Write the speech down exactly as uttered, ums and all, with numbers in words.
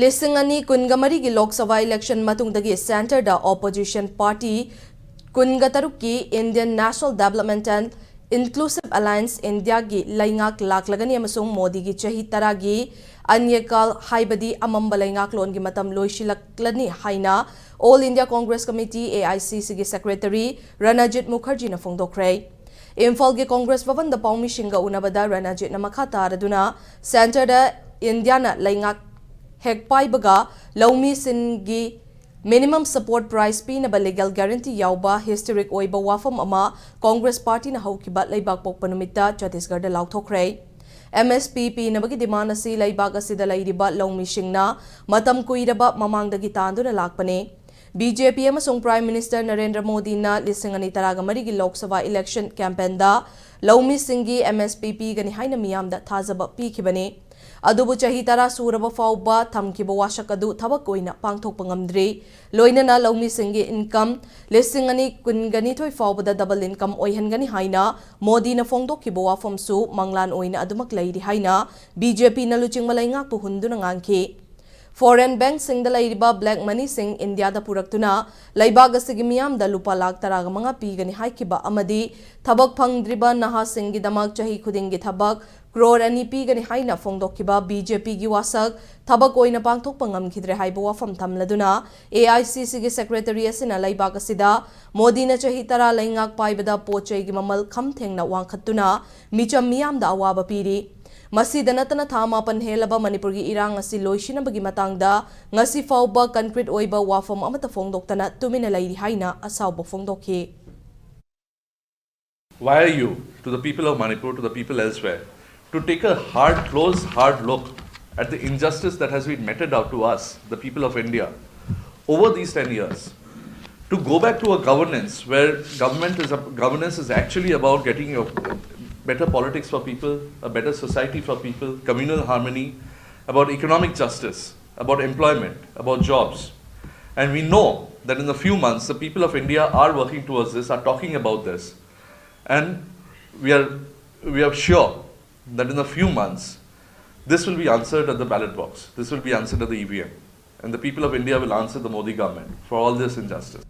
ꯂꯤꯁꯤꯡ ꯑꯅꯤ ꯀꯨꯟꯒ ꯃꯔꯤꯒꯤ ꯂꯣꯛ ꯁꯚꯥ ꯏꯂꯦꯛꯁꯟ ꯃꯇꯨꯡꯗꯒꯤ ꯁꯦꯟꯇꯔꯗ ꯑꯣꯄꯣꯖꯤꯁꯟ ꯄꯥꯔꯇꯤ ꯀꯨꯟꯒ ꯇꯔꯨꯛꯀꯤ Indian National Development and Inclusive Alliance Indiaꯒꯤ ꯂꯩꯉꯥꯛ ꯂꯥꯛꯂꯒꯅꯤ ꯑꯃꯁꯨꯡ ꯃꯣꯗꯤꯒꯤ ꯆꯍꯤ ꯇꯔꯥꯒꯤ ꯑꯟꯌꯀꯥꯜ, ꯍꯥꯏꯕꯗꯤ ꯑꯃꯝꯕ ꯂꯩꯉꯥꯛꯂꯣꯟꯒꯤ ꯃꯇꯝ ꯂꯣꯏꯁꯤꯜꯂꯛꯂꯅꯤ ꯍꯥꯏꯅ All India Congress Committee, A I C Cꯒꯤ secretary ꯔꯅꯖꯤꯠ ꯃꯨꯈꯔꯖꯤꯅ ꯐꯣꯡꯗꯣꯛꯈ꯭ꯔꯦ꯫ ꯏꯝꯐꯥꯜꯒꯤ ꯀꯣꯡꯒ꯭ꯔꯦꯁ ꯚꯕꯟꯗ ꯄꯥꯎꯃꯤꯁꯤꯡꯒ ꯎꯅꯕꯗ ꯔꯅꯖꯤꯠꯅ ꯃꯈꯥ ꯇꯥꯔꯗꯨꯅ, ꯁꯦꯟꯇꯔꯗ ꯏꯟꯗꯤꯌꯥꯅ ꯂꯩꯉꯥꯛ ꯍꯦꯛ ꯄꯥꯏꯕꯒ ꯂꯧꯃꯤꯁꯤꯡꯒꯤ minimum support price ꯄꯤꯅꯕ legal guarantee ꯌꯥꯎꯕ historic ꯑꯣꯏꯕ ꯋꯥꯐꯝ ꯑꯃ ꯀꯣꯡꯒ꯭ꯔꯦꯁ ꯄꯥꯔꯇꯤꯅ ꯍꯧꯈꯤꯕ ꯂꯩꯕꯥꯛ ꯄꯣꯛꯄ ꯅꯨꯃꯤꯠꯇ ꯆꯇꯤꯁꯒꯔꯗ ꯂꯥꯎꯊꯣꯛꯈ꯭ꯔꯦ꯫ M S P ꯄꯤꯅꯕꯒꯤ demand ꯑꯁꯤ ꯂꯩꯕꯥꯛ ꯑꯁꯤꯗ ꯂꯩꯔꯤꯕ ꯂꯧꯃꯤꯁꯤꯡꯅ ꯃꯇꯝ ꯀꯨꯏꯔꯕ ꯃꯃꯥꯡꯗꯒꯤ ꯇꯥꯟꯗꯨꯅ ꯂꯥꯛꯄꯅꯤ꯫ B J P ꯑꯃꯁꯨꯡ Prime Minister ꯅꯔꯦꯟꯗ꯭ꯔ ꯃꯣꯗꯤꯅ ꯂꯤꯁꯤꯡ ꯑꯅꯤ ꯇꯔꯥꯒ ꯃꯔꯤꯒꯤ ꯂꯣꯛ ꯁꯚꯥ election campaignꯗ ꯂꯧꯃꯤꯁꯤꯡꯒꯤ M S P ꯄꯤꯒꯅꯤ ꯍꯥꯏꯅ ꯃꯤꯌꯥꯝꯗ ꯊꯥꯖꯕ ꯄꯤꯈꯤꯕꯅꯤ꯫ ꯑꯗꯨꯕꯨ ꯆꯍꯤ ꯇꯔꯥ ꯁꯨꯔꯕ ꯐꯥꯎꯕ ꯊꯝꯈꯤꯕ ꯋꯥꯁꯛ ꯑꯗꯨ ꯊꯕꯛ ꯑꯣꯏꯅ ꯄꯥꯡꯊꯣꯛꯄ ꯉꯝꯗ꯭ꯔꯤ꯫ ꯂꯣꯏꯅꯅ ꯂꯧꯃꯤꯁꯤꯡꯒꯤ income ꯂꯤꯁꯤꯡ ꯑꯅꯤ ꯀꯨꯟꯒ ꯅꯤꯊꯣꯏ ꯐꯥꯎꯕꯗ double income ꯑꯣꯏꯍꯟꯒꯅꯤ ꯍꯥꯏꯅ ꯃꯣꯗꯤꯅ ꯐꯣꯡꯗꯣꯛꯈꯤꯕ ꯋꯥꯐꯝꯁꯨ ꯃꯪꯂꯥꯟ ꯑꯣꯏꯅ ꯑꯗꯨꯃꯛ ꯂꯩꯔꯤ ꯍꯥꯏꯅ B J Pꯅ ꯂꯨꯆꯤꯡꯕ ꯂꯩꯉꯥꯛꯄꯨ ꯍꯨꯟꯗꯨꯅ ꯉꯥꯡꯈꯤ꯫ Foreign bankꯁꯤꯡꯗ ꯂꯩꯔꯤꯕ black moneyꯁꯤꯡ ꯏꯟꯗꯤꯌꯥꯗ ꯄꯨꯔꯛꯇꯨꯅ ꯂꯩꯕꯥꯛ ꯑꯁꯤꯒꯤ ꯃꯤꯌꯥꯝꯗ ꯂꯨꯄꯥ ꯂꯥꯈ ꯇꯔꯥꯒ ꯃꯉꯥ ꯄꯤꯒꯅꯤ ꯍꯥꯏꯈꯤꯕ ꯑꯃꯗꯤ ꯊꯕꯛ ꯐꯪꯗ꯭ꯔꯤꯕ ꯅꯍꯥꯁꯤꯡꯒꯤꯗꯃꯛ ꯆꯍꯤ ꯈꯨꯗꯤꯡꯒꯤ ꯊꯕꯛ ꯀ꯭ꯔꯣꯔ ꯑꯅꯤ ꯄꯤꯒꯅꯤ ꯍꯥꯏꯅ ꯐꯣꯡꯗꯣꯛꯈꯤꯕ B J Pꯒꯤ ꯋꯥꯁꯛ ꯊꯕꯛ ꯑꯣꯏꯅ ꯄꯥꯡꯊꯣꯛꯄ ꯉꯝꯈꯤꯗ꯭ꯔꯦ ꯍꯥꯏꯕ ꯋꯥꯐꯝ ꯊꯝꯂꯗꯨꯅ, A I C Cꯒꯤ secretary ꯑꯁꯤꯅ ꯂꯩꯕꯥꯛ ꯑꯁꯤꯗ ꯃꯣꯗꯤꯅ ꯆꯍꯤ ꯇꯔꯥ ꯂꯩꯉꯥꯛ ꯄꯥꯏꯕꯗ ꯄꯣꯠ ꯆꯩꯒꯤ ꯃꯃꯜ ꯈꯝ ꯊꯦꯡꯅ ꯋꯥꯡꯈꯠꯇꯨꯅ ꯃꯤꯆꯝ ꯃꯤꯌꯥꯝꯗ ꯑꯋꯥꯕ ꯄꯤꯔꯤ꯫ ꯃꯁꯤꯗ ꯅꯠꯇꯅ ꯊꯥ ꯃꯥꯄꯟ ꯍꯦꯜꯂꯕ ꯃꯅꯤꯄꯨꯔꯒꯤ ꯏꯔꯥꯡ ꯑꯁꯤ ꯂꯣꯏꯁꯤꯟꯅꯕꯒꯤ ꯃꯇꯥꯡꯗ ꯉꯁꯤ ꯐꯥꯎꯕ concrete ꯑꯣꯏꯕ ꯋꯥꯐꯝ ꯑꯃꯠꯇ ꯐꯣꯡꯗꯣꯛꯇꯅ ꯇꯨꯃꯤꯟꯅ ꯂꯩꯔꯤ ꯍꯥꯏꯅ ꯑꯁꯥꯎꯕ ꯐꯣꯡꯗꯣꯛꯈꯤ꯫ Why are you, to the people of Manipur, to the people elsewhere, to take a hard, close, hard look at the injustice that has been meted out to us, the people of India, over these ten years? To go back to a governance where government is a, governance is actually about getting a better politics for people, a better society for people, communal harmony, about economic justice, about employment, about jobs. And we know that in a few months, the people of India are working towards this, are talking about this. And we are, we are sure that in a few months, This will be answered at the ballot box. This will be answered at the E V M. And the people of India will answer the Modi government for all this injustice.